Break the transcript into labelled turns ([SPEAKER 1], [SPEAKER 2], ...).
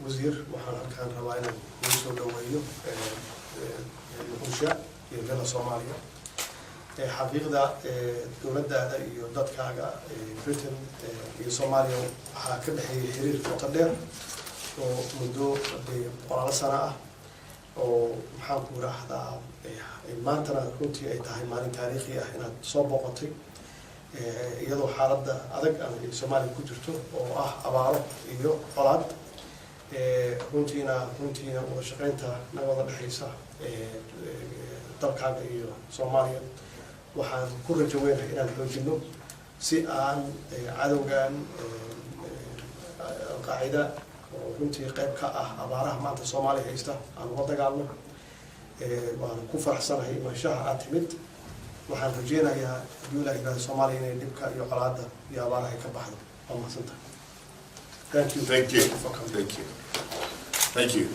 [SPEAKER 1] Wasiir, waxaan halkaan rabaa inaan kugu soo dhaweeyo Muqdisho iyo Villa Soomaaliya. Xaqiiqda, dowladdaada iyo dadkaaga Britain iyo Soomaaliya waxaa ka dhexeeyay xiriir qoto dheer oo muddo dee boqolaalo sano ah, oo maxaan ku raahdaa, maantana runtii ay tahay maalin taariikhi ah inaad soo booqatay, iyadoo xaaladda adag ay Soomaaliya ku jirto oo ah abaaro iyo colaad. Runtiina wada shaqeynta naga wada dhexaysa dalkaaga iyo Soomaaliya waxaan ku rajo weynahay inaan xoojino si aan cadowgan Alqaacida, oo runtii qayb ka ah abaaraha maanta Soomaaliya haysta, aan ula dagaalno. Waan ku faraxsanahay imaanshaha aad timid. Waxaan rajeynayaa, haddii Ilaah yiraahdo, Soomaaliya inay dhibka iyo colaadda iyo abaaraha ay ka baxdo. Waa mahadsantahay. Thank you.
[SPEAKER 2] Thank you.
[SPEAKER 1] For coming.
[SPEAKER 2] Thank you. Thank you.